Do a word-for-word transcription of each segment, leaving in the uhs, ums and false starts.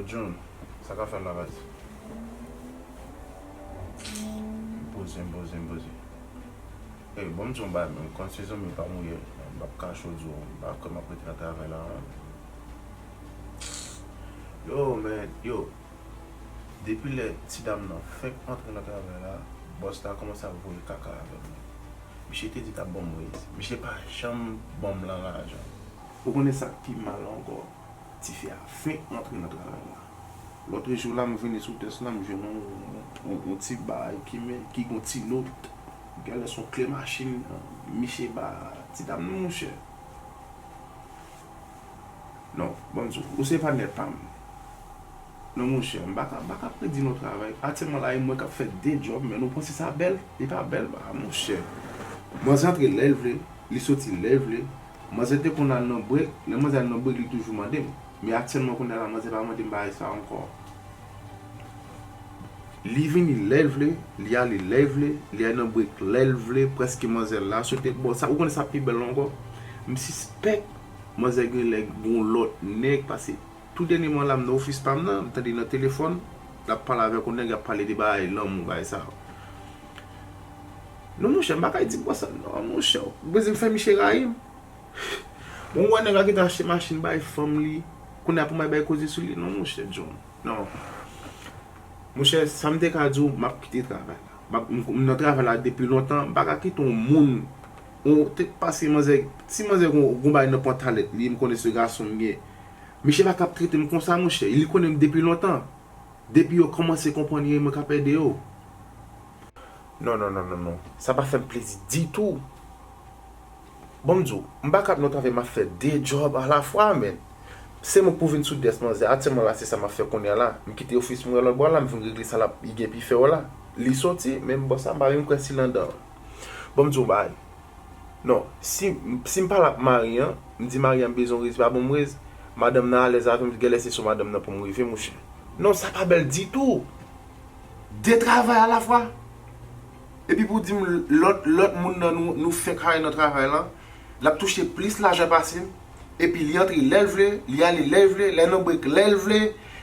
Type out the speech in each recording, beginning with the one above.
John, sa k ap fèt la, baz? M poze, m poze, m poze. Ey, bon, m di yon bagay, men, kòm se zanmi pa m ou ye, m p ap kache w di w, m pa kwè m ap rete nan travay la, non. Yo, men, yo, depi lè ti dam nan fenk antre nan travay la, bòs la kòmanse ap voye kaka avè m. Misye te di l ap ban m rèz. Misye pa janm ban m lan lajan. Ou konnen sa k pi mal ankò? Tifi a fenk antre nan travay la. Lòt jou la, m vini sou dèsk la, m jwenn yon, yon, yon ti bagay ki men, ki gon ti not. Genlè se yon kle machin, misye ba ti dam nan, monchè. Non, bon, m di w, ou se patnè pa m. Non, monchè, m pa ka, m pa ka predi non travay. Aktyèlman la, e mwen k ap fè de djòb, men nou panse sa bèl? Li pa bèl, ba, monchè. Manzè antre lè l vle, li soti lè l vle. Manzè te konn al nan brek, lè manzè al nan brek, li toujou mande m. Men aktyèlman, kounye a la, manzè pa mande m bagay sa ankò. Li vini lè l vle, li ale lè l vle, li al nan brek lè l vle, prèske manzè la sot. Bon, sa, ou konnen sa pi bèl ankò? M sispèk manzè genlè gon lòt nèg, paske tou dènyèman la, m nan ofis pa m nan, m tande nan telefòn, l ap pale avèk yon nèg, y ap pale de bagay lanmou, bagay sa yo. Non, monchè, m pa ka di bòs sa, non, monchè, ou bezwen fè misye rayi m. Bon, ou wè nèg la gentan achte machin bay fanm li, kounye a pou m al bay koze sou li, non, monchè, John. Non. Monchè, sa m te ka di w, m ap kite travay la. M ap, m, m nan travay la depi lontan, m pa ka kite yon moun, yon, te, paske manzè, si manzè gon, gon bagay nan pantalèt li, m konnen se gason m ye. Misye pa ka ap trete m konsa, monchè. Li konnen m depi lontan. Depi yo kòmanse konprann yo, mwen k ap ede yo. Non, non, non, non, non. Sa pa fè m plezi ditou. Bon, m di w, m pa ka ap nan travay, m ap fè de djòb alafwa, men. Se mwen k pou vin sou dèsk manzè. Aktyèlman la, se sa m ap fè kounye a la. M kite ofis mwen lòt bò la, m vin regle sa l ap, li gen pou fè yo la. Li soti, men bòs la, m pa menm kwè si l anndan. Bon, m di w yon bagay. Non, si, si m pale ak mari an, m di mari an m bezwen yon rèz, pa ban m rèz, madanm nan alèz avè m, genlè se sou madanm nan pou m rive, monchè. Non, sa pa bèl ditou. De travay alafwa. Epi pou di m lòt, lòt moun nan nou, nou fenk hire nan travay la, l ap touche plis lajan pase m. Epi li antre lè l vle, li ale lè l vle, lè nan brek lè l vle,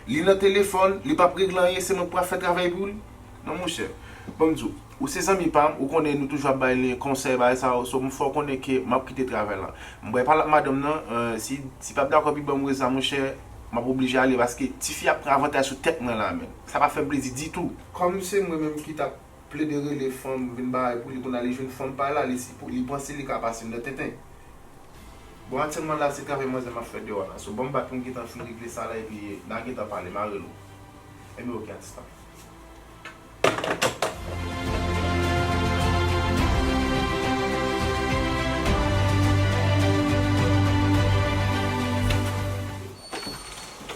li nan telefòn, li p ap regle anyen, se mwen k pral fè travay pou li. Non, monchè. Ban m di w, ou se zanmi pa m, ou konnen nou toujou ap bay li konsèy, bagay sa yo, so m fè w konnen ke m ap kite travay la. M pral pale ak madanm nan, eh, si, si l p ap dakò epi ban m rèz la, monchè, m ap oblije ale, paske tifi ap pran avantaj sou tèt mwen la, men. Sa pa fè m plezi ditou. Kòm se mwen menm ki t ap plede rele fanm vin bagay pou li, kounye a li jwenn fanm pa l la, li, si pou, li panse li ka pase m nan tenten. Bon, aktyèlman la, se travay manzè m ap fè deyò la. So, ban m bat pou m gentan fin regle sa la, epi n a gentan pale, m a rele w. Enben, oke, atis la.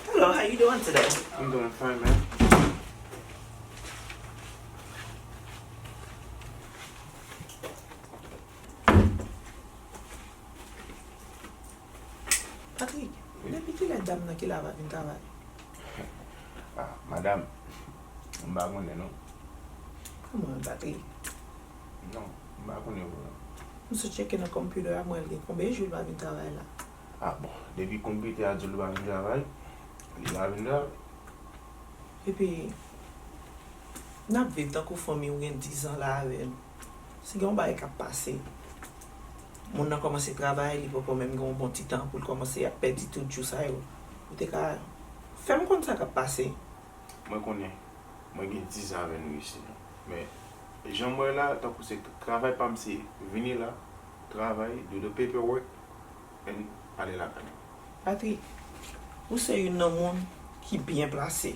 Hello, how you doing today? I'm doing fine, man. Patrick, depi kilè dam nan ki la pa vin travay? Ah, madanm, m pa konnen non. Kòman, Patrick? Non, m pa konnen vre. M sot tcheke nan konpitè a, m wè l gen konbyen jou l pa vin travay la. Ah bon, depi konpitè a di l pa vin travay, li pa vin travay. Epi, n ap viv tankou fanmi, ou gen diz an la avè l. Si gen yon bagay k ap pase, moun nan kòmanse travay, li poko menm gen yon bon ti tan pou l kòmanse, y ap pèdi tout jou sa yo. Ou te ka fè m konn sa k ap pase. Mwen konnen, mwen gen diz an avè nou isi la. Men, jan m wè la, tankou se travay pa m se vini la, travay, do the paperwork, and ale lakay. Patrick, ou se youn nan moun ki byen plase.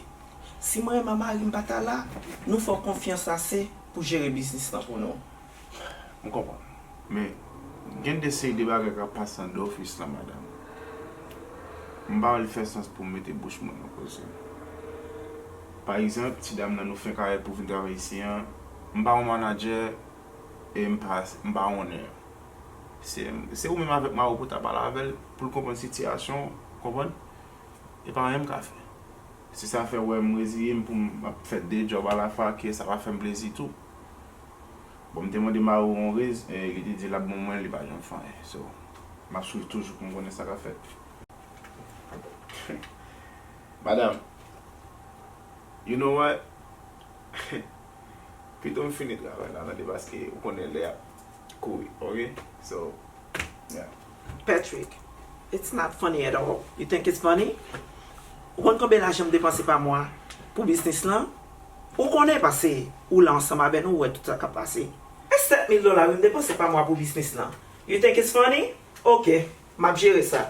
Si mwen e mari m pa ta la, nou fè w konfyans ase pou jere biznis lan pou nou. M konprann. Men, gen de seri de bagay k ap pase anndan ofis lan, madanm. M pa wè l fè sans pou m mete bouch mwen nan koze. Pa egzanp, ti dam nan nou fenk arete pou vin travay isi an, m pa yon manadjè e m pa, m pa owner. Se, se ou menm avèk mari w pou ta pale avè l, pou l konprann sitiyasyon w, konprann? E pa anyen m ka fè. Se sa fè w wè m reziye m pou m ap fè de djòb alafwa, ke sa pa fè m plezi tou. Bon, m te mande mari w yon rèz, e li te di l ap ban mwen, li pa janm fè anyen. So, m ap swiv toujou pou m konnen sa k ap fèt. Madanm, You know what? Pito m fini travay la, tande, paske ou konnen lè ap kouri, ok? So, yeah. Patrick, it's not funny at all. You think it's funny? Ou konn konbyen lajan m depanse pa mwa pou biznis lan? Ou konnen, paske ou la ansanm avè nou, ou wè tout sa k ap pase. E sèt mil dola wi m depanse pa mwa pou biznis lan. You think it's funny? Ok, m ap jere sa.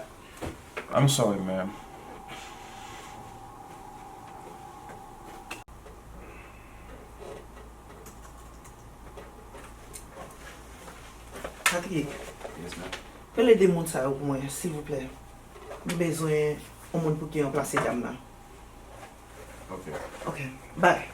I'm sorry, ma'am. Patrick, Yes, ma'am. Rele de moun sa yo pou mwen, silvouplè. M bezwen yon moun pou ki ranplase dam nan. Ok. Ok, bye.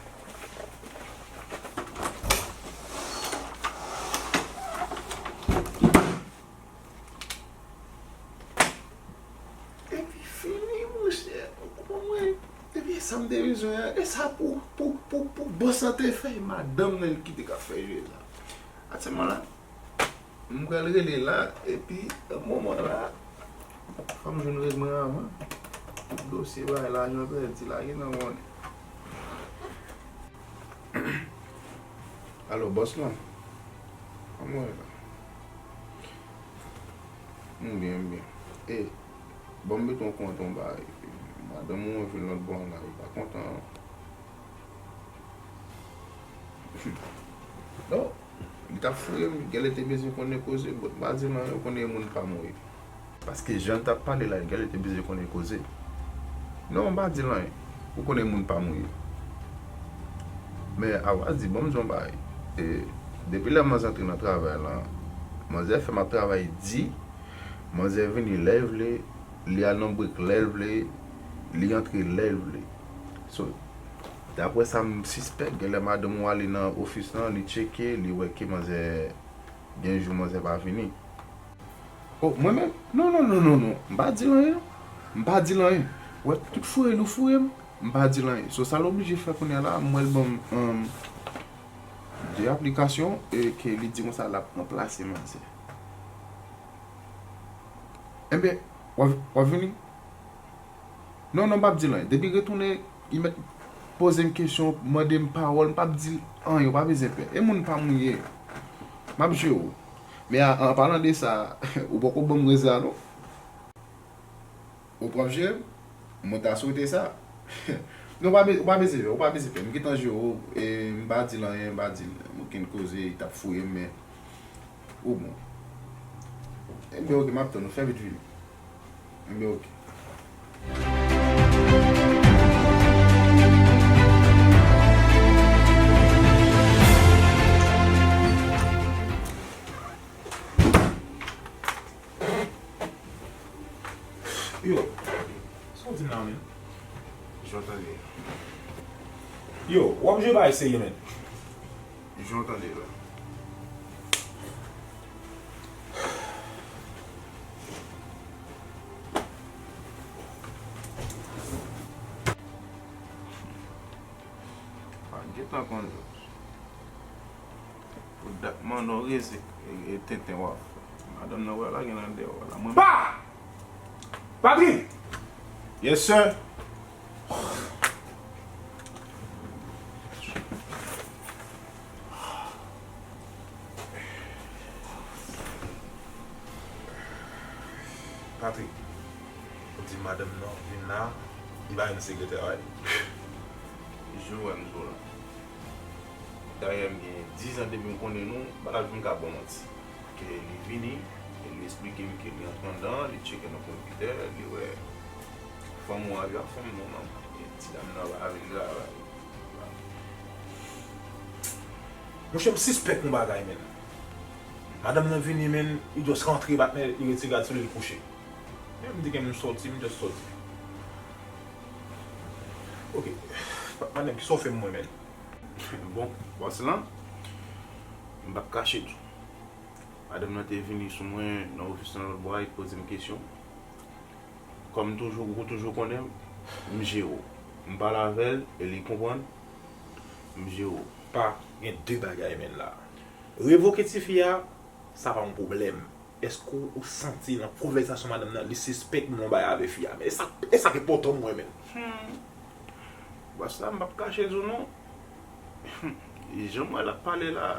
Epi fini, monchè. Ou konprann mwen? Epi sa m te bezwen an, e sa pou, pou, pou, pou bòs lan te fè, e madanm nan ki te ka fè jwe sa. Aktyèlman la, m pral rele la, epi nan moman la, fò m jwenn règ mwen avan. Tout dosye bagay lajan pèdi la, gen nan konnen. Alo, bòs lan? Kòman w ye la? M byen, m byen. E, ban m mete w kont yon bagay. Madanm ou an vin lòt bò an la, li pa kontan non. Non, li t ap fouye m, genlè te bezwen konnen koze, but m pa di l anyen, ou konnen e moun pa m ou ye. Paske jan l t ap pale la, genlè te bezwen konnen koze. Non, m pa di l anyen. Ou konnen moun pa m ou ye. Men, awa di, ban m di yon bagay. E, depi lè manzè antre nan travay lan, manzè fè m ap travay di, manzè vini lè l vle, li al nan brek lè l vle, li antre lè l vle. So, daprè sa m sispèk, genlè madanm ou ale nan ofis lan, li tcheke, li wè ke manzè gen jou manzè pa vini. Oh, mwen menm? Non, non, non, non, non. M pa di l anyen, non. M pa di l anyen. Wè, tout fouye l ou fouye m, m pa di l anyen. So, sa l oblije fè kounye a la, m wè l ban m, um, de aplikasyon e ke li di konsa l ap ranplase manzè. Enben, w ap, w ap vini? Non, non, m p ap di l anyen. Depi retounen, li mèt poze m kesyon, mande m pawòl, m p ap di l anyen, ou pa bezwen pè. E moun pa m ou ye. M ap jere w. Men a, an palan de sa, ou poko ban m rèz la non. Ou p ap jere m? Mwen ta swete sa. Non, ou pa be-, ou pa bezwen pè, ou pa bezwen pè. M gentan jere w, e m pa di l anyen, m pa di l okenn koze, li t ap fouye m, men ou bon. Enben, oke, m ap tann ou, fè vit vini. Enben, oke. Yo, sa w di m la menm? Jan w tande. Yo, w ap jwe bagay serye, menn. Jan w tande la. Pa gentan konn jòj. Pou dat manno reze, e, e tenten w ap fè. Madanm nan wè la gen nan dèyè w la. Mwen. Pa! Patrick! Yes, sir. Patrick, ou di madanm nan vin la, li pa yon sekretè, right? Jan w wè m di w la. Dayè, m gen diz an depi m konnen nou, m pa t ap janm ka ba w manti. Ke li vini, e li esplike m ke li antre anndan, li tcheke nan konpitè, li wè fanm ou a viv ak fanm ou an, e ti dam nan pa vin travay. Monchè, m sispèk yon bagay, menn. Madanm nan vini, menn, li just rantre, bat men, li retire rad sou li, li kouche. Men m di ke m sòti, m just sòti. Oke. Madanm, kisa w fè m mwen, menn? Bon, bòs lan, m p ap kache tou. Madanm nan te vini sou mwen nan ofis lan lòt bò a, li poze m kesyon. Kòm toujou, ou toujou konnen m, m jere w. M pale avè l e li konprann, m jere w. Pa gen de bagay, menn, la. Revoke tifi a, sa pa yon pwoblèm. Èske w santi nan konvèsasyon madanm nan, li sispèk m nan bagay avè fi a? Men e sa, e sa k enpòtan pou mwen, menn. Hmm. Bòs la, m p ap kache di w non. Jan m wè l ap pale la,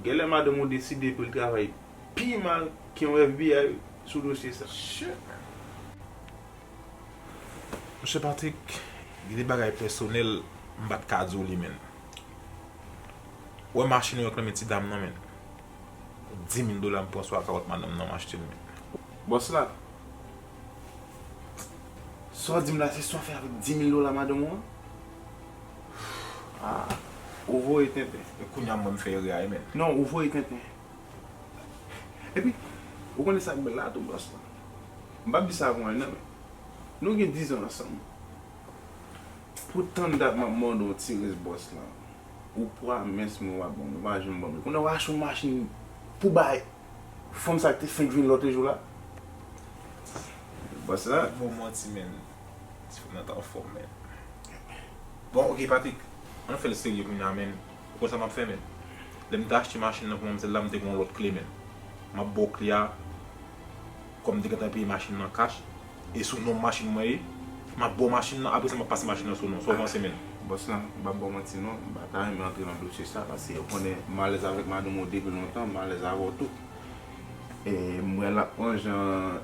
genlè madanm ou deside pou l travay pi mal ke yon F B I sou dosye sa. Shit. Monchè Patrick, gen de bagay pèsonèl m pa t ka di w li, menn. Ou wè machin ou an k nan men ti dam nan, menn. Di mil dola m pran sou akawont madanm nan, m achte l, menn. Bòs la, sa w di m la, se sa w fè avèk di mil dola madanm ou an? Ah, ou voye tenten. E kounye a mwen m fè erè a, wi, menn. Non, ou voye tenten. Epi, ou konnen sa k bèl la tou, bòs la. M p ap di sa pou anyen, non, men nou gen diz an ansanm. Pou tann dat m ap mande w ti rès bòs la. Ou pwomès mwen w ap ban m, ou pa janm ban m li. Kounye a w achte yon machin pou bay fanm sa k te fenk vin lòt jou la. Bòs la. Bon manti, menn. Ti fanm nan t anfòm, menn. Bon, ok, Patrick. Ann fè l serye kounye a, menn. Ou konn sa m ap fè, menn? Lè m te achte machin nan pou manmzèl la, m te gen yon lòt kle, menn. M ap ba w kle a, kòm m te gentan peye machin nan kach, e sou non m machin mwen ye, m ap ba w machin nan, apre sa m ap pase machin nan sou non w. Sa w panse, menn? Bòs la, m p ap ba w manti non, m pa ta renmen antre nan dosye sa, paske ou konnen m alèz avèk madanm ou depi lontan, m alèz avè w tou. E m wè l ap pran jan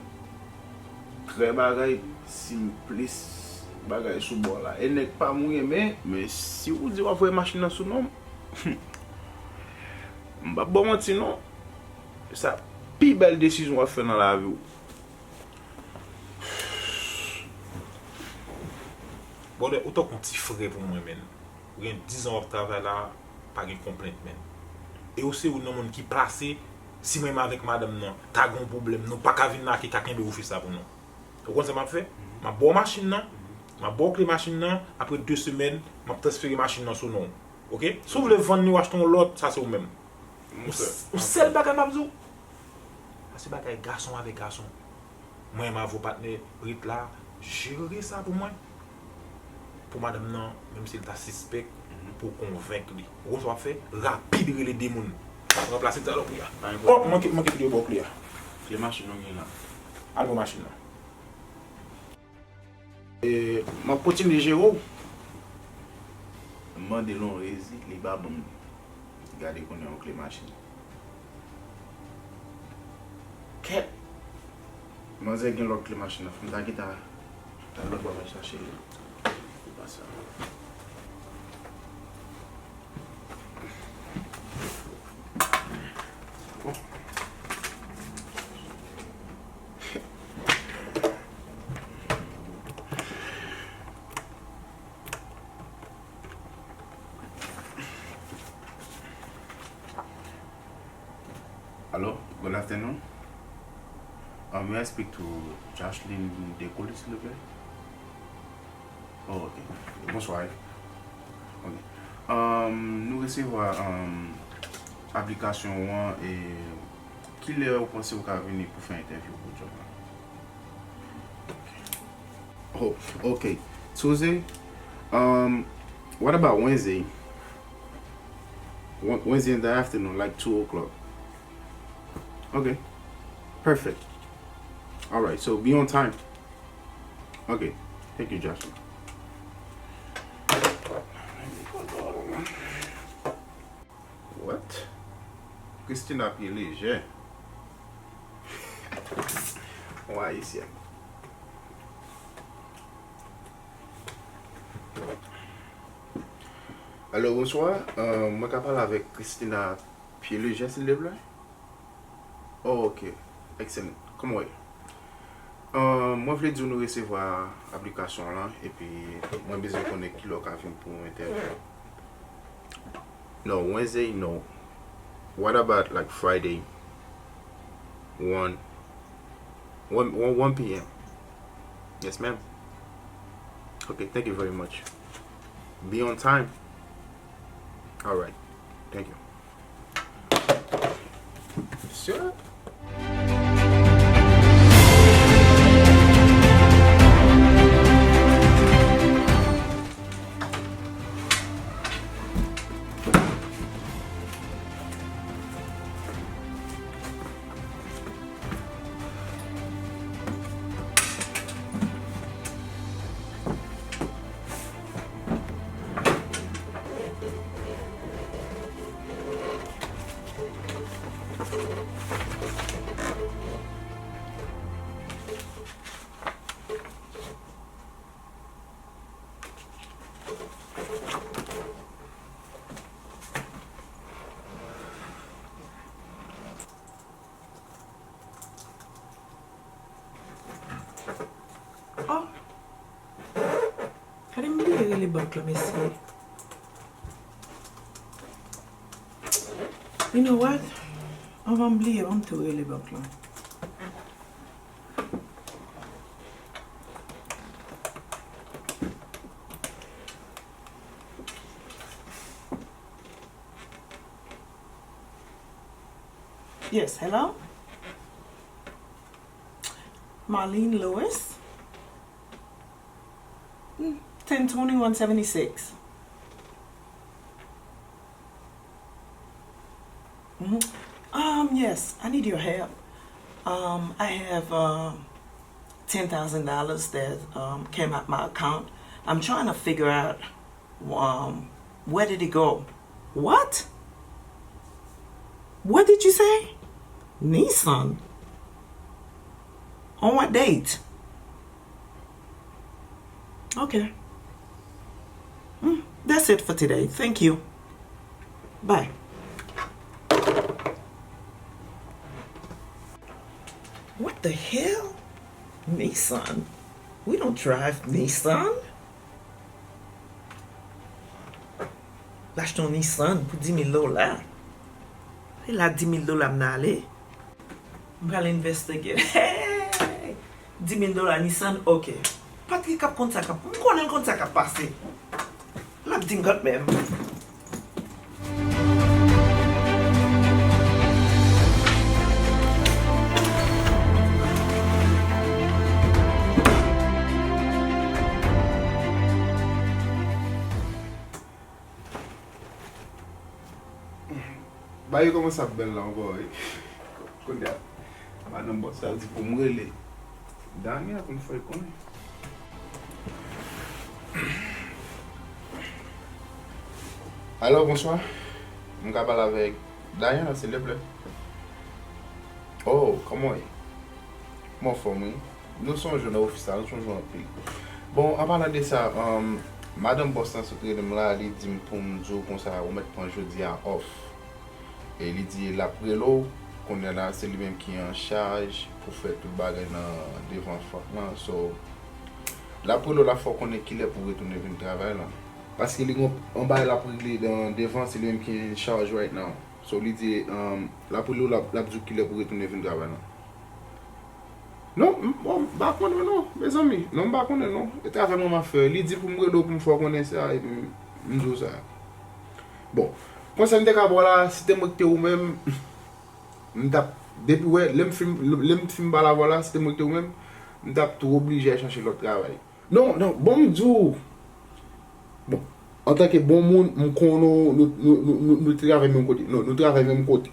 trè bagay, si m plis bagay sou bò la. E nèg pa m ou ye, men, men si ou di w ap voye machin nan sou non m, m p ap ba w manti non. Sa pi bèl desizyon w ap fè nan lavi w. Brother, ou tankou yon ti frè pou mwen, menn. Ou gen diz an w ap travay la, pa gen konplent, menn. E ou se youn nan moun ki plase, si mwen menm avèk madanm nan ta gen yon pwoblèm, nou pa ka vin la ke ka kenbe ofis la pou nou. Ou konn sa m ap fè? M ap ba w machin nan, m ap ba w kle machin nan, apre de semèn, m ap transfere machin nan sou non w. Ok? Si w vle vann li, w achte yon lòt, sa se ou menm. Yon s-, yon sèl bagay m ap di w, sa se bagay gason avèk gason. Mwen, m avè w, patnè, ret la, jere sa pou mwen. Pou madanm nan, menm si l ta sispèk, pou w konvenk li. Ou konn sa w ap fè? Rapid rele de moun. Ranplase salopri a. Pa gen pwoblèm. Oh, manke, manke kite yo ba w kle a. Kle machin nan gen la. Al pran machin nan. E, m ap kontinye jere w. M mande l yon rezi, li pa ban m li. Gade kounye a yon kle machin. Kèt! Manzè gen lòt kle machin nan. Fò m ta gentan al lòt bò al chache li. Se pa sa. Hello, good afternoon. Um, may I speak to Jocelyn Decoly, s'il vous plaît? Oh, ok. Bonswa. Ok. Um, nou resevwa, um, aplikasyon w an, e kilè ou panse ou ka vini pou fè entèvyou pou djòb la? Oh, ok. Suze, um, what about Wednesday? Wed-, Wednesday in the afternoon, like two o'clock. Okay. Perfect. All right, so be on time. Okay. Thank you, Joshua. What? Christina pye lejè. Yon Ayisyèn. Alo, bonswa. Euh, mwen ka pale avèk Christina Pielejè, silvouplè? Oh, ok. Excellent. Kòman w ye? Euh, mwen vle di w nou resevwa aplikasyon w lan, epi mwen bezwen konnen kilè w ka vin pou entèvyou. No, Wednesday, no. What about, like, Friday? One, one, one, one p m. Yes, ma'am. Okay, thank you very much. Be on time. All right. Thank you. Sure. Oh! Gade, m bliye rele bank lan, mesye. You know what? Anvan m bliye, ban m tou rele bank lan. Yes, hello? Marlene Lewis? Mm, ten twenty-one seventy-six. Mm-hmm. Um, yes, I need your help. Um, I have, um, ten thousand dollars that, um, came out my account. I'm trying to figure out, um, where did it go? What? What did you say? Nissan? On what date? Okay. Mm, that's it for today. Thank you. Bye. What the hell? Nissan? We don't drive Nissan. L achte yon Nissan pou dis mil dola. E la dis mil dola m nan ale. M pral investigate. Hey! Dis mil dola Nissan, ok. Patrick ap konn sa k ap, m konnen l konn sa k ap pase. L ap di m kanmenm. Bagay yo kòmanse ap bèl la ankò, wi. Kounye a, madanm bòs la di pou m rele Dania pou m fè l konnen. Alo, bonswa. M ka pale avèk Dania, silvouplè? Oh, kòman w ye? Mwen anfòm, wi. Nou sonje w nan ofis la, nou sonje w anpil. Bon, an palan de sa, um, madanm bòs lan sot rele m la, li di m pou m di w konsa, ou mèt pran jodi a off. E li di l ap rele w, kounye a la, se li menm ki an chaj pou fè tout bagay nan devan Frank lan. So, l ap rele w, l ap fè w konnen kilè pou w retounen vin travay la. Paske li gon yon bagay l ap regle nan devan, se li menm ki an chaj right now. So, li di, um, l ap rele w, l ap, l ap di w kilè pou w retounen vin travay la. Non, m, bon, m pa konnen non, mezanmi. Non, m pa konnen non. E travay mwen m ap fè. Li di pou m rele w pou m fè w konnen sa, epi m, m di w sa. Bon, konsèy m te ka ba w la, si te mwen ki te ou menm, m t ap, depi wè, lè m fin, lè m fin ba l avè w la, si te mwen ki te ou menm, m t ap tou oblije al chache lòt travay. Non, non, bon, m di w. Bon, antanke bon moun, m konnen w, nou, nou, nou, nou, nou te travay menm kote. Nou, nou travay menm kote.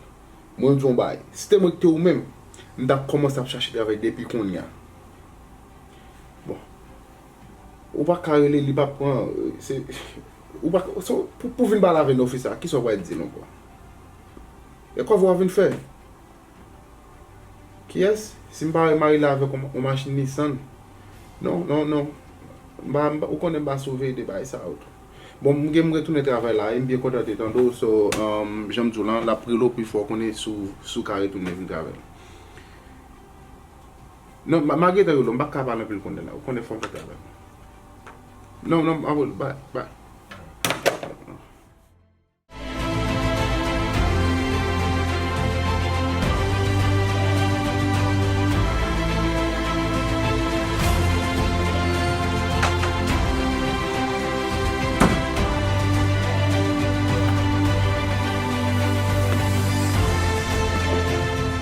Mwen di w yon bagay. Si te mwen ki te ou menm, m t ap kòmanse ap chache travay depi kounye a. Bon. Ou pa ka rele, li pa pran, se, ou pa, so, pou, pou vin pale avè n nan ofis la, kisa w pral di l ankò? E kòb w ap vin fè? Kiyès? Si m pa remare la avèk yon, yon machin Nissan. Non, non, non. M pa, m pa, ou konnen m pa sou veye de bagay sa yo tou. Bon, m gen m retounen travay la, e m byen kontan te tande w, so, um, jan m di w lan, l ap rele w pou l fè w konnen si w, si w ka retounen vin travay. Non, ma, malgre tan yo lo, m pa ka pale anpil konnen la, ou konnen fò m fè travay. Non, non, m ap rele, bye, bye.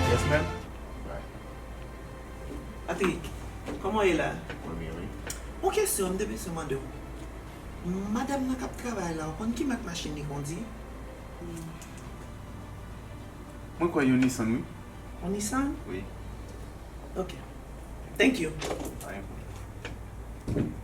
Yes, ma'am. Patrick, kòman w ye la? Mwen byen, wi. Yon kesyon, m te bezwen mande w. Madanm nan k ap travay la, ou konn ki mak machin li kondi? Mwen kwè yon Nissan, wi. Yon Nissan? Wi. Ok. Thank you. Pa gen pwoblèm.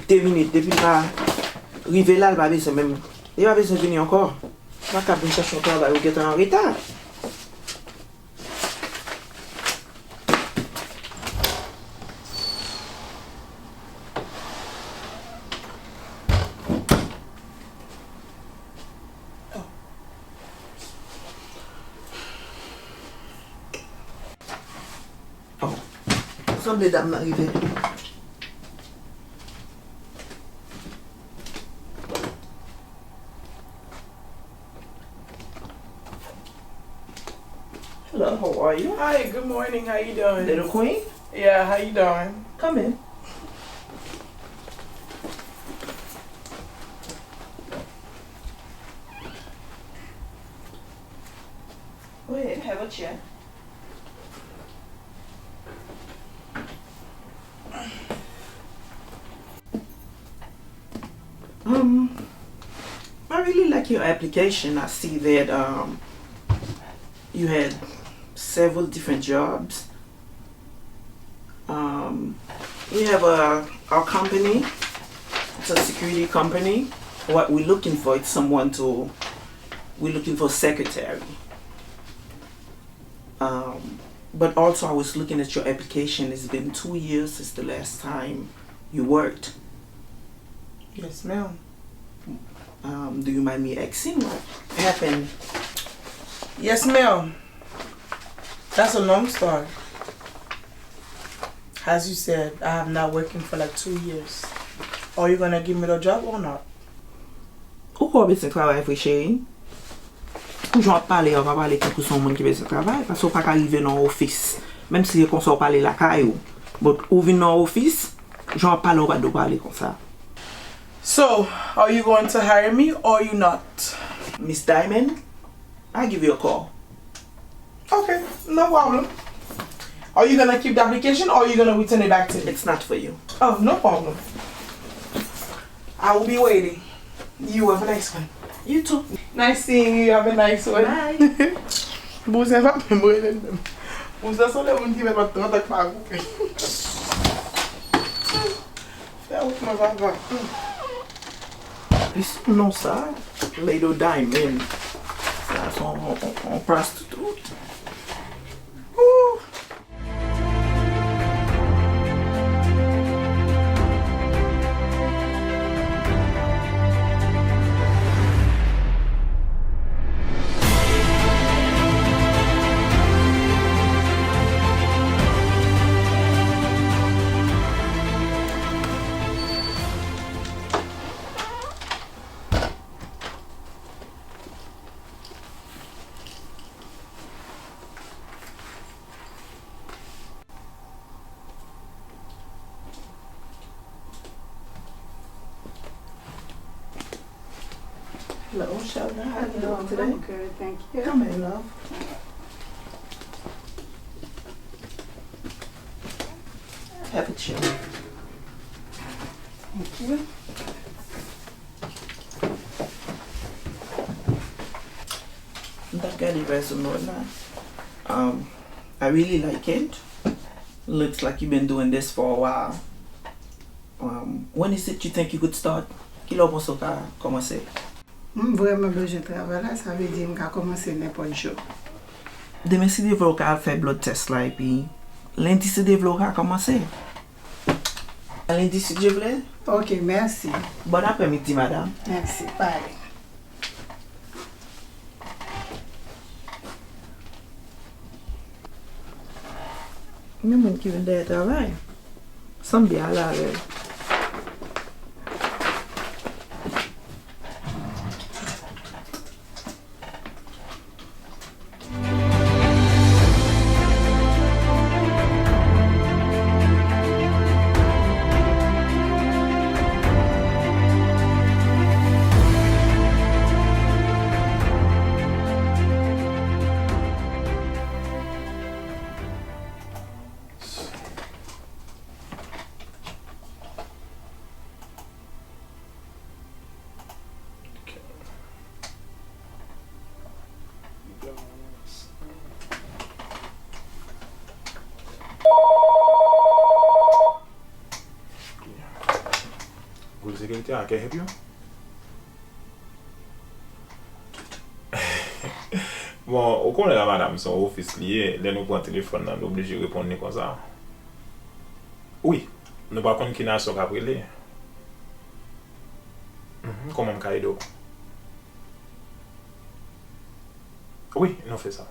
De minit, depi l pa rive la, l pa bezwen menm. Li pa bezwen vini ankò. Ou pa ka vin chache yon travay, ou gentan an reta. Oh. Sanble dam nan rive. Hello, how are you? Hi, good morning. How you doing? Little queen? Yeah, how you doing? Come in. Go ahead, have a chair. Um, I really like your application. I see that, um, you had several different jobs. Um, we have a, our company. It's a security company. What we're looking for is someone to, we're looking for secretary. Um, but also I was looking at your application. It's been two years since the last time you worked. Yes, ma'am. Um, do you mind me asking what happened? Yes, ma'am. That's a long story. As you said, I have not working for like two years. Are you gonna give me the job or not? Ou kwè w bezwen travay vre, cheri? Pou jan w ap pale a, w pa pale tankou se yon moun ki bezwen travay, paske w pa ka rive nan yon ofis, menm si se konsa w pale lakay ou. But ou vin nan yon ofis, jan w ap pale, w pa dwe pale konsa. So, are you going to hire me or you not? Miss Diamond, I give you a call. Okay, no problem. Are you gonna keep the application or are you gonna return it back to me? It's not for you. Oh, no problem. I will be waiting. You have a nice one. You too. Nice seeing you. You have a nice one. Bye. Bouzen pa menm rele l menm. Bouzen se yon moun ki met trant an k pa koupe. Fè wout mwen papa. Li sou non sa, Lady Diamond. Sa se yon, yon, yon prostitute. Ooh. Hello, Sheldon. How you doing today? I'm good, thank you. Come in, love. Have a chair. Thank you. M t ap gade resume w la. Um, I really like it. Looks like you've been doing this for a while. Um, when is it you think you could start? Kilè w panse w ka kòmanse? M vrèman bezwen travay la, sa vle di m ka kòmanse nenpòt jou. Demen, si Dye vle, w ka al fè blood test la, epi lendi, si Dye vle, w ka kòmanse. Lendi, si Dye vle. Ok, mèsi. Bòn aprèmidi, madanm. Mèsi, bye. Gen moun ki vin dèyè travay. Sanble ale avè l. Security, I can help you? Bon, ou konnen la madanm se yon ofis li ye, lè nou pran telefòn nan, nou oblije reponn li konsa. Wi, nou pa konn ki nasyon k ap rele. Mhm, kòman m ka ede w? Wi, nou fè sa.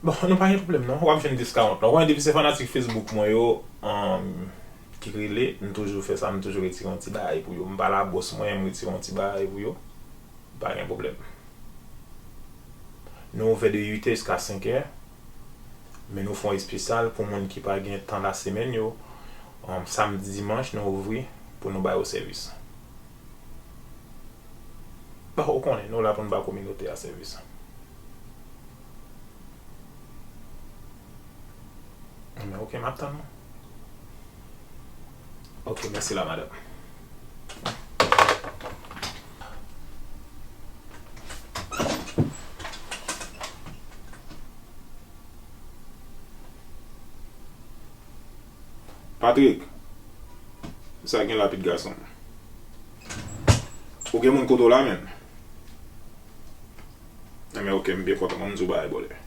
Bon, nou pa gen pwoblèm non. W ap jwenn discount non. Ou konnen depi se fanatik Facebook mwen yo, um, ki rele, m toujou fè sa, m toujou retire yon ti bagay pou yo. M pa la bòs mwen, m retire yon ti bagay pou yo. Pa gen pwoblèm. Nou ouvè de uit è jiska senk è. Men nou fè yon espesyal pou moun ki pa gen tan lasemèn yo. Um, samdi, dimanch, nou ouvri pou nou ba yo sèvis. Bon, ou konnen, nou la pou n ba kominote a sèvis. Men ok, m ap tann ou. Ok, mèsi la, madanm. Patrick, sa gen lapid gason. Ou gen moun kote w la menm? Enben, ok, m byen kontan, ban m di w bagay, brother.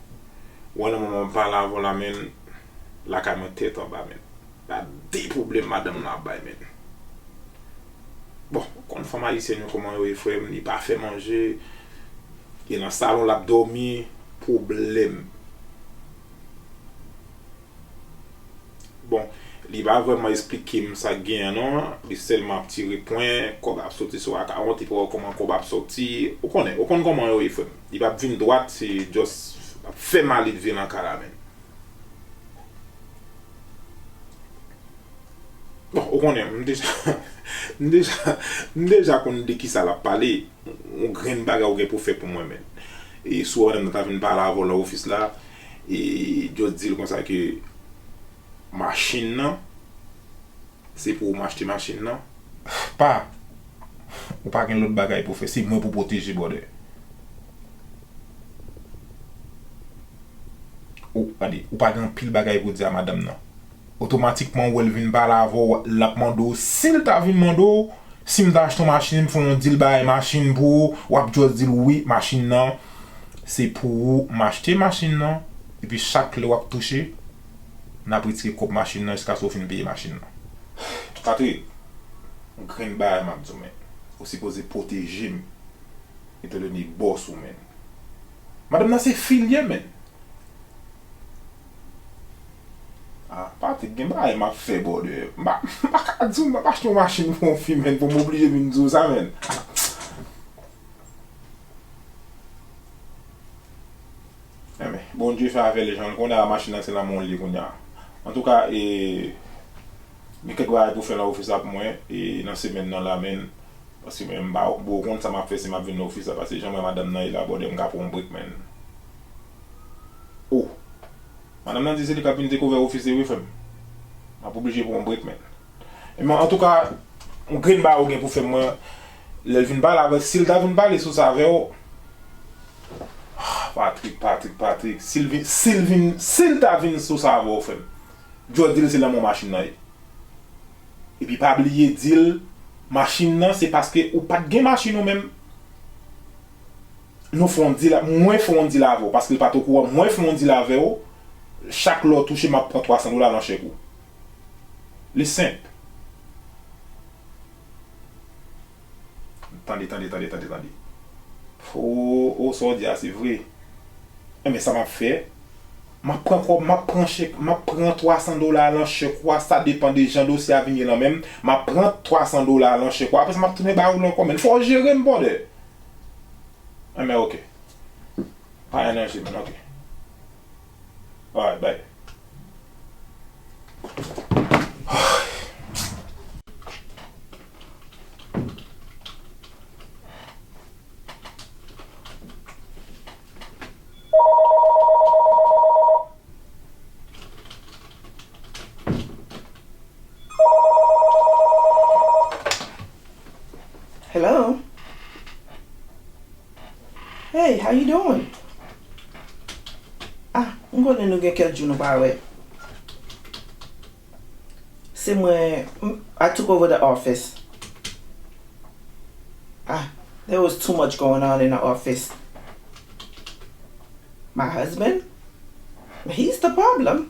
Ou wè nan moman m pale avè w la, menn, lakay mwen tèt anba, menn. Gad de pwoblèm madanm nan ap bay, menn. Bon, ou konn fanm ayisyèn yo kòman yo ye, frè m, li pa fè manje. E nan salon l ap dòmi, pwoblèm. Bon, li pa vrèman esplike m sa k genyen an non, li sèlman ap tire pwen, kòb ap soti sou akawont, li pa wè kòman kòb ap soti. Ou konnen, ou konn kòman yo ye, frè m. Li p ap vin dwat, se just ap fè maledve nan kay la, menn. Bon, ou konnen, m deja, m deja, m deja konn de kisa l ap pale. Yon grenn bagay ou gen pou fè pou mwen, menn. E si w wè madanm nan ta vin pale avè w nan ofis la, e just di l konsa ke machin nan, se pou ou m achte machin nan. Pa, ou pa gen lòt bagay pou fè, se mwen pou pwoteje, brother. Ou, gade, ou pa gen anpil bagay pou di a madanm nan. Otomatikman, ou wè l vin pale avè w, l ap mande w, si l ta vin mande w, si m ta achte yon machin, m fè yon deal bagay machin pou ou, w ap just di l wi, machin nan, se pou ou m achte machin nan, epi chak lè w ap touche, n ap retire kòb machin nan jiskaske w fin peye machin nan. Patrick, yon grenn bagay m ap di w, men, ou sipoze pwoteje m, etandone bòs ou, menn. Madanm nan se fi l ye, menn. Ah, Patrick, gen bagay m ap fè, brother. M pa, m pa ka di w, m ap achte yon machin pou yon fi, menn, pou m oblije vin di w sa, menn. Enben, Bondye fè afè li jan l konnen, a machin nan se nan men w li ye kounye a. Antouka, e, gen kèk bagay pou fè nan ofis la pou mwen, e, nan semèn nan la, menn. Paske mwen, m pa, bon, ou konn sa m ap fè si m ap vin nan ofis la, paske jan mwen madanm nan ye la, brother, m ka pran yon break, menn. Oh! Madanm nan di se li k ap vin dekouvè ofis li wi, frè m. M ap oblije pran yon break, menn. Men antouka, yon grenn bagay ou gen pou fè mwen, lè l vin pale avè, si l ta vin pale sou sa avè w, ah, Patrick, Patrick, Patrick, si l vin, si l vin, si l ta vin sou sa avè w, frè m, just di l se nan men w machin nan ye. Epi pa bliye di l, machin nan, se paske ou pa t gen machin ou menm. Nou fè yon deal, mwen fè yon deal avè w, paske l pa t okouran, mwen fè yon deal avè w, chak lè w touche, m ap pran twa san dola nan chèk ou. Li senp. Tande, tande, tande, tande, tande. O, o, sa w di a, se vre. Enben, sa m ap fè, m ap pran kòb, m ap pran chèk, m ap pran twa san dola lan chèk ou a, sa depann de jan dosye a vin ye lan men m, m ap pran twa san dola lan chèk ou a, apre sa m ap tounen ba ou l ankò, men fò w jere m, brother. Enben, ok. Pa gen danje, man, ok. Alright, bye. Hello. Hey, how you doing? Ah, m konnen nou gen kèk jou nou pa wè. Se mwen, m- I took over the office. Ah, there was too much going on in the office. My husband? He's the problem.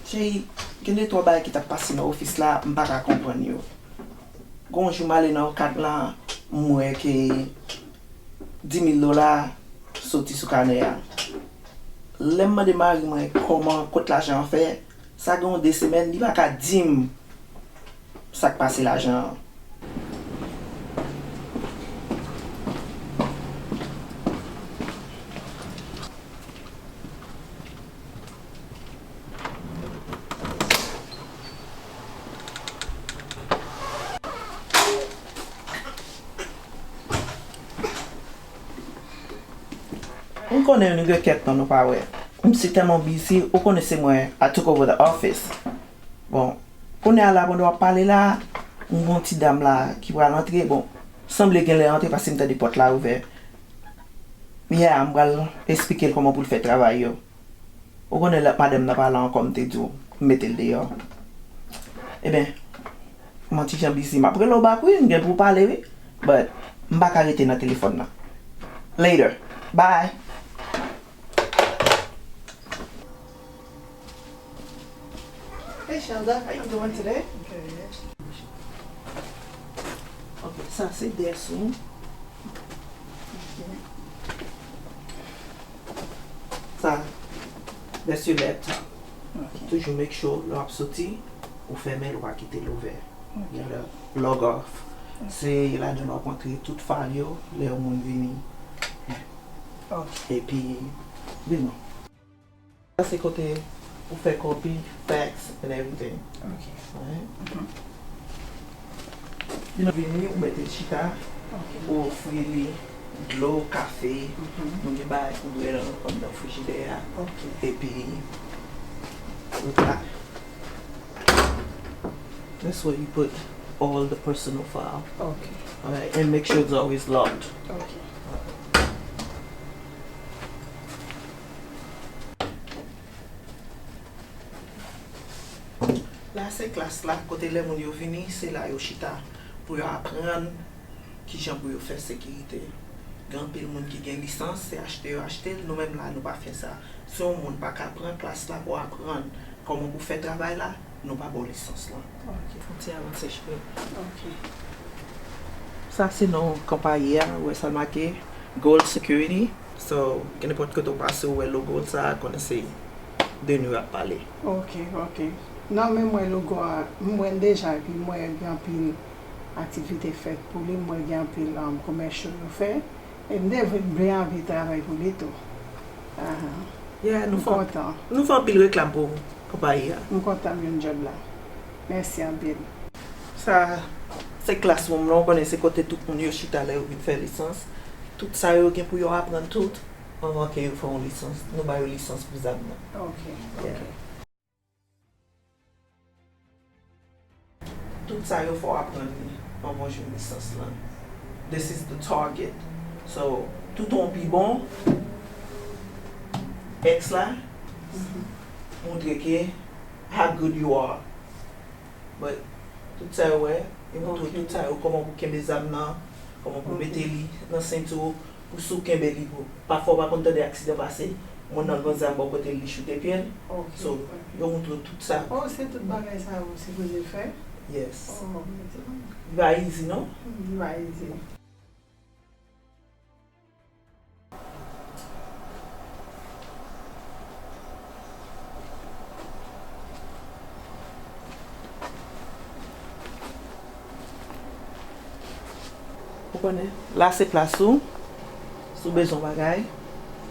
Cheri, gen de twa bagay ki t ap pase nan ofis la, m pa ka konprann yo. Gon jou m ale nan kat la, m wè ke dis mil dola soti sou kanè a. Lè m mande mari mwen kòman, kot lajan an fè, sa gen yon de semèn, li pa ka di m sa k pase lajan an. M konnen nou gen kèk tan nou pa wè. M si tèlman busy, ou konnen se mwen, I took over the office. Bon, kounye a la, pandan w ap pale la, m gon ti dam la ki pral antre. Bon, sanble genlè antre paske m tande pòt la ouvè. Yeah, m pral esplike l kòman pou l fè travay yo. Ou konnen lè madanm nan pale ankò, m te di w, m mete l deyò. Ebyen, m yon ti jan busy. M ap rele w back, wi, m gen pou pale, wi. But, m pa ka rete nan telefòn nan. Later. Bye. Hey, Shelda, how you doing today? Good. Ok, sa se desk ou. Sa, that's your laptop. Ok. Toujou make sure lè w ap soti, ou fèmen l, ou pa kite l ouvè. Ok. Gen lè log off. Se ladan w ap rantre tout file yo, lè yon moun vini. Ok. Epi, you know. Sa se kote ou fè kopi, fax and everything. Ok. Alright? Mhm. Li vini, ou mete l chita, ok, ou ofri li dlo, kafe, mhm, nou gen bagay pou bwè nan, anndan frijidè a. Ok. Epi, ou ka, that's where you put all the personal file. Ok. Alright, and make sure it's always locked. Ok. La se klas la, kote lè moun yo vini, se la yo chita pou yo aprann kijan pou yo fè sekirite. Gen anpil moun ki gen lisans, se achte yo achte l, nou menm la, nou pa fè sa. Si yon moun pa ka pran klas la pou aprann kòman pou fè travay la, nou pa ba w lisans lan. Ok, fon ti avanse cheve. Ok. Sa se non konpayi a, ou wè sa l make Gold Security. So, kenenpòt kote w pase, ou wè logo l sa, konnen se de nou y ap pale. Ok, ok. Non, men m wè logo a, m wè l deja, epi m wè gen anpil aktivite fèt pou li, m wè gen anpil, um, commercial yo fè. E m te vle, m byen anvi travay pou li tou. Ahan. Yeah, nou fè, m kontan, nou fè anpil reklam pou konpayi a. M kontan m jwenn djòb la. Mèsi anpil. Sa, se classroom lan, ou konnen se kote tout moun yo chita lè yo vin fè lisans. Tout sa yo gen pou yo aprann tout anvan ke yo fè yon lisans. Nou ba yo lisans pou zam nan. Ok, yeah, ok. Tout sa yo fò w aprann li anvan w jwenn lisans lan. This is the target. So, tout w pi bon, ex la, mhm, montre ke how good you are. But, tout sa yo wè, yo montre w, ok, tout sa yo, kòman pou kenbe zam nan, kòman pou, ok, mete li nan senti w, pou si w kenbe li pou. Pafwa w pa konn tande aksidan pase, moun nan pran zam bò kote l, li choute pye l. Ok. So, yo montre w tout sa. Oh, se tout bagay sa yo sipoze fè? Yes. Oh, men se pa, li pa easy, non? Li pa easy. Ou konnen, la se plas ou. Si w bezwen yon bagay,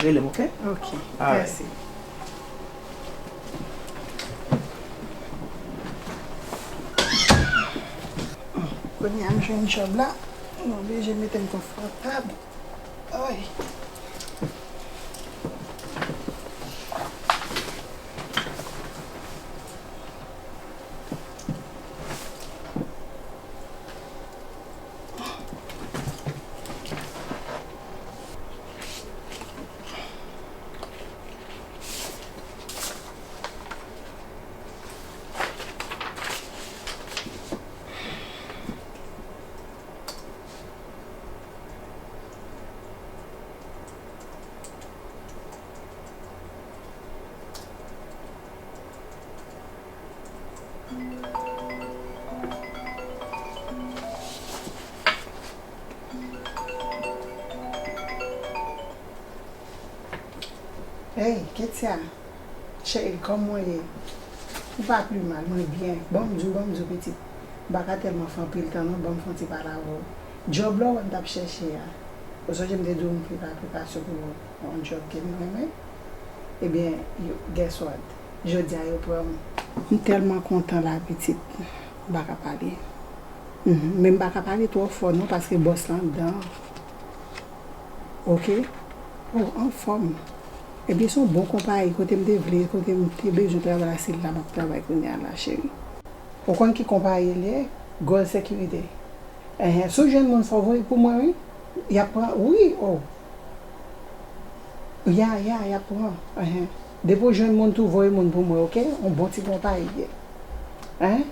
rele m, ok? Ok, alright, mèsi. Kounye a m jwenn djòb la, m oblije mete m konfòtab. Ay. Ketia, cheri, kòman w ye? Ou pa pi mal, mwen byen. Ban m di w, ban m di w, pitit. M pa ka tèlman fè anpil tan non, ban m fè yon ti pale avè w. Djòb la w wè m t ap chèche a. Ou sonje m te di w m fè aplikasyon pou yon djòb ke m renmen? Ebyen, yo, guess what? Jodi a yo pran m. M tèlman kontan la, pitit. M pa ka pale. Mhm. Men m pa ka pale twò fò non, paske bòs la anndan. Oke? Oh, anfòm. Ebyen, se yon bon konpayi, kote m te vle, kote m te bezwen travay la, se la m ap travay kounye a la, cheri. Ou konn ki konpayi l ye? Gold Security. Enhen, si w jwenn moun, fò w voye pou mwen, wi. Y ap pran, wi, oh. Ya, ya, y ap pran. Enhen. Depi w jwenn moun tou, voye moun pou mwen, oke? Yon bon ti konpayi l ye. Hein?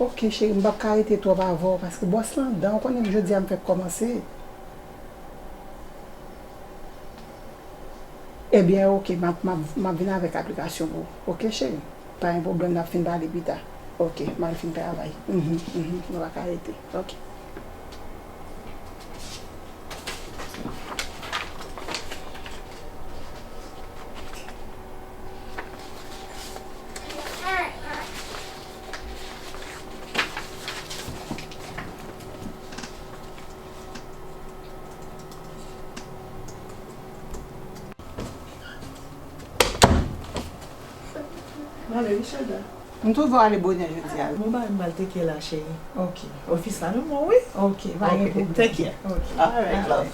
Oke, cheri, m p ap ka rete twòp avè w, paske bòs la anndan, ou konnen jodi a m fèk kòmanse. Ebyen, oke, m ap, m ap, m ap vin avèk aplikasyon pou ou. Oke, cheri? Pa gen pwoblèm, n ap fin pale pita. Oke, m al fin travay. Mhm, mhm, nou pa ka rete. Oke. Mwen ale, wi, Shelda. M twouve w ale bonè jodi a, wi. Bon, bagay, m pral teke la, cheri. Ok. Ofis la, nou bon, wi. Ok, pa gen pwoblèm. Thank you. Ok. All right, love.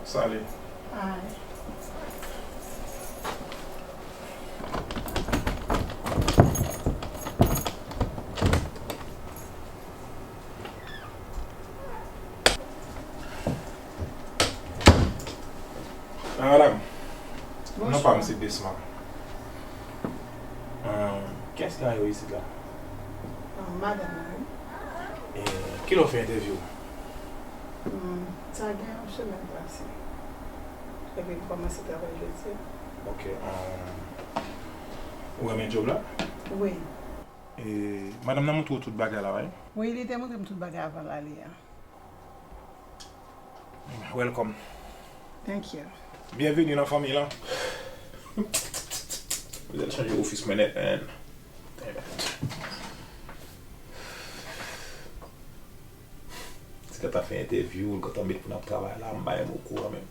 Salut. Hi. Ah, madam. Non, pa m se Desma. Ahn, kiyès ki antre isit la? Ah, madanm mwen, wi. E kilè w fè entèvyou? Hmm, sa gen yon semèn pase. Epi m kòmanse travay jodi a. Ok, ahn, ou renmen djòb la? Wi. E madanm nan montre w tout bagay la, wi? Wi, li te montre m tout bagay avan l ale a. Welcome. Thank you. Byenveni nan fanmi lan. Mwen al chanje ofis mwen nèt, man. Damn it. Ti gentan fè entèvyou, l gentan met pou n ap travay la, m pa menm okouran menm.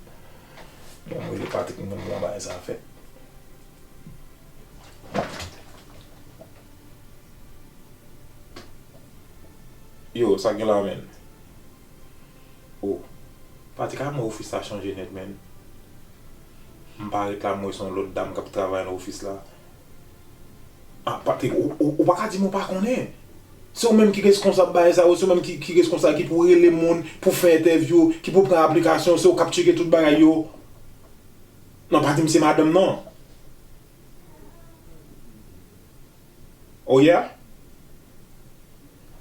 Bon, mwen rele Patrick, m konn kòman bagay sa fèt. Yo, sa k gen la, menn? Oh, Patrick, a mwen ofis la chanje nèt, menn. M pa ret la, m wè se yon lòt dam k ap travay nan ofis la. Ah, Patrick, ou, ou, ou pa ka di m ou pa konnen. Se ou menm ki reskonsab bagay sa yo, se ou menm ki, ki reskonsab, ki pou rele moun, pou fè entèvyou, ki pou pran aplikasyon, se ou k ap tcheke tout bagay yo. Non, pa di m se madanm, non. Oh yeah?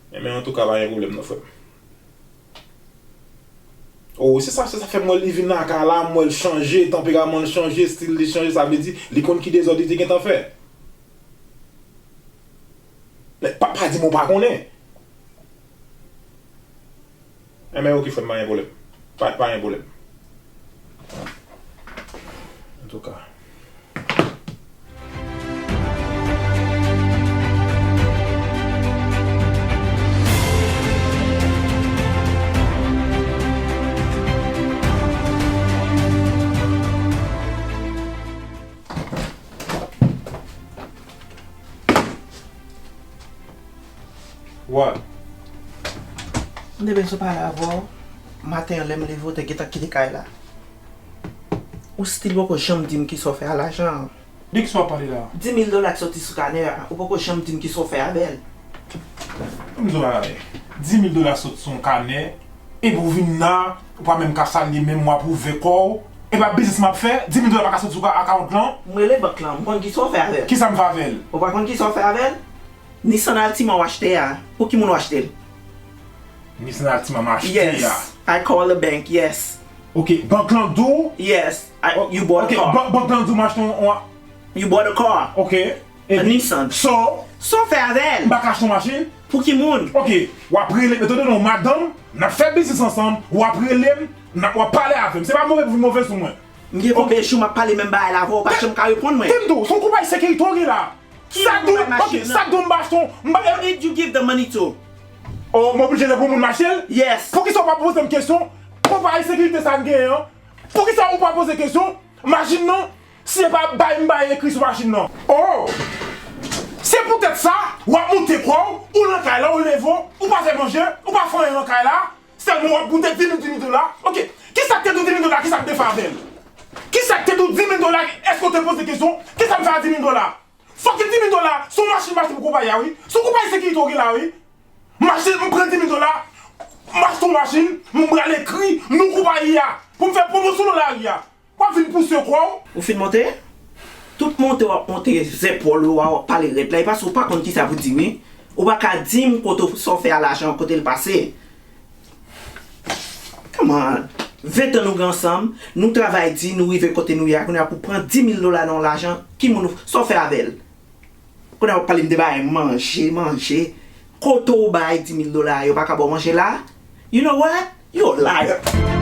Enben, antouka, pa gen pwoblèm non, frè m. Oh, se sa, se sa fè m wè li vin nan kay la, m wè l chanje, tanperaman l chanje, estil li chanje, sa vle di, li konn ki dezòd li te gentan fè. Men pa, pa di m ou pa konnen. Enben, oke, frè m, pa gen pwoblèm. Pa, pa gen pwoblèm. Antouka. What? M te bezwen pale avè w. Maten an, lè m leve, w te gentan kite kay la. Ou still poko janm di m kisa w fè a lajan an. De kisa w ap pale la? Dis mil dola k soti sou kanè a, ou poko janm di m kisa w fè avè l. Ban m di w yon bagay. Dis mil dola sot sou yon kanè, epi w vin la, ou pa menm ka salye men m, w ap ouvè kò w. E pa biznis m ap fè, dis mil dola pa ka sot sou ka-, akawont lan. M rele bank lan, m konn kisa w fè avè l. Kisa m fè avè l? Ou pa konn kisa w fè avè l? Nissan Altima w achte a, pou ki moun w achte l? Nissan Altima m achte a. Yes. I call the bank, yes. Ok, bank lan di w? Yes. I, you bought Ok, a car. ban- bank lan di w m achte yon. yon- You bought a car. Ok. A Epi, Nissan. So, Sa w fè avè l? M pa ka achte yon machin? Pou ki moun? Ok, w ap rele m. Tande non, madanm, n ap fè biznis ansanm, w ap rele m, n ap- w ap pale avè m. Se pa move pou vin move sou mwen. M gen konbyen jou m ap pale menm bagay la avè w, ou pa janm ka reponn mwen. Tande w, se yon konpayi sekirite w gen la. Ki Sa moun di w, bay machin ok, nan? Sa di w m pa achte yon. M pa- Who did you give the money to? Oh, m oblije de pou moun m achte l? Yes. Poukisa w pa poze m kesyon? Konpayi sekirite sa n genyen an? Poukisa ou pa poze kesyon? Machin nan, si e pa bay m bay ekri sou machin nan. Oh! Se poutèt sa, w ap moute kò w, ou nan kay la, ou leve w, ou pa fè manje, ou pa fè anyen nan kay la, sèlman w ap moute di mil, di mil dola. Ok, kisa k te di w di mil dola, kisa m te fè avè l? Kisa k te di w di mil dola, èske w te poze kesyon, kisa m fè a di mil dola? Fucking di mil dola, se yon machin m achte pou konpayi a, wi. Se yon konpayi sekirite w gen la, wi. M achte, m pran di mil dola, m achte yon machin, m pral ekri non konpayi a, pou m fè pwomosyon nan lari a. W ap vin pouse kò w. Ou fin monte? Tout monte w ap monte zepòl ou a, w ap pale rèd la, e paske ou pa konn kisa pou di, wi. Ou pa ka di m kote w- sa w fè a lajan an, kote l pase. Come on. Ven tan nou gen ansanm, nou travay di, nou rive kote nou ye a, kounye a pou pran di mil dola nan yon lajan, ki moun ou- sa w fè avè l? Kounye a w ap pale m de bagay manje, manje. Kote w bay di mil dola a, yo pa ka ba w manje la? You know what? You a liar.